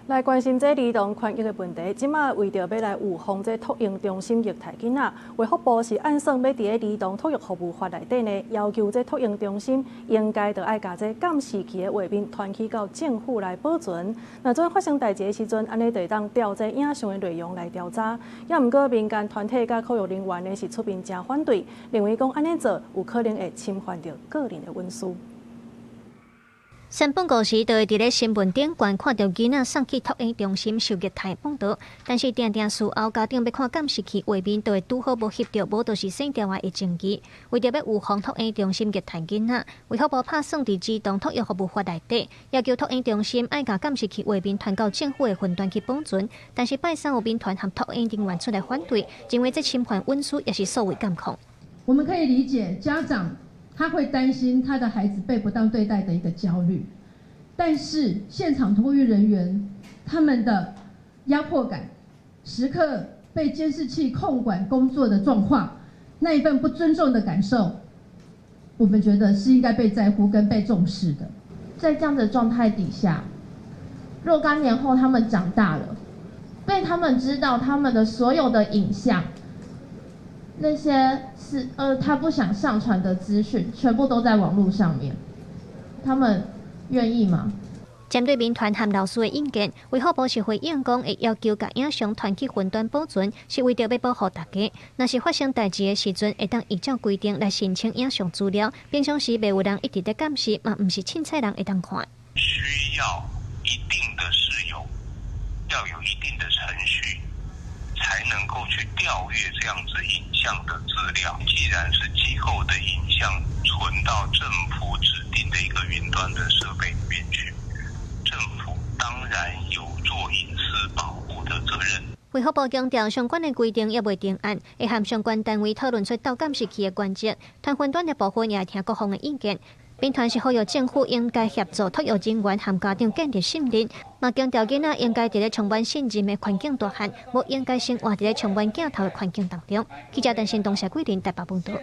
來關心這兒童權益的問題，這馬為著欲來預防這托嬰中心虐待囡仔，衛福部是按算欲佇咧兒童托育服務法內底呢，要求這托嬰中心應該著愛共這監視器的畫面傳去到政府來保存。若陣發生代誌的時陣，按呢就會當調這影像的內容來調查。也毋過民間團體佮科學人員呢是出面誠反對，認為講按呢做有可能會侵犯著個人的隱私。三不五時就會佇咧新聞頂懸看著囡仔送去托嬰中心受虐待報導，但是定定事後家長欲看監視器畫面，就會拄好無翕著，無就是省掉的證據。為著欲預防托嬰中心虐待囡仔，衛福部拍算佇兒童托育服務法內底，要求托嬰中心愛共監視器畫面傳到政府的雲端去保存。但是拜三有民團和托嬰人員出來反對，認為這侵犯隱私抑是數位監控。我們可以理解家長他會擔心他的孩子被不當對待的一個焦慮，但是現場托育人員他們的壓迫感，時刻被監視器控管工作的狀況，那一份不尊重的感受，我們覺得是應該被在乎跟被重視的。在這樣的狀態底下，若干年後他們長大了，被他們知道他們的所有的影像，那些是他不想上傳的資訊，全部都在網路上面，他們願意嗎？針對民團和老師的意見，衛福部是回應講，會要求共影像傳去雲端保存，是為著欲保護大家。若是發生代誌的時陣，會當依照規定來申請影像資料。平常時袂有人一直佇監視，嘛毋是凊彩人會當看。需要一定的事由，要有一定的程序，才能夠去調閱這樣子影像的資料。既然是機構的影像存到政府指定的一個雲端的設備裡面去，政府當然有做隱私保護的責任。衛福部強調，相關的規定猶未定案，會和相關單位討論出鬥監視器的原則。傳雲端的部分也會聽各方的意見。民團是呼籲政府應該協助托育人員和家長建立信任，嘛強調囡仔應該佇咧充滿信任的環境大漢，無應該生活佇咧充滿鏡頭的環境當中。記者鄧新東、謝桂林台北報導。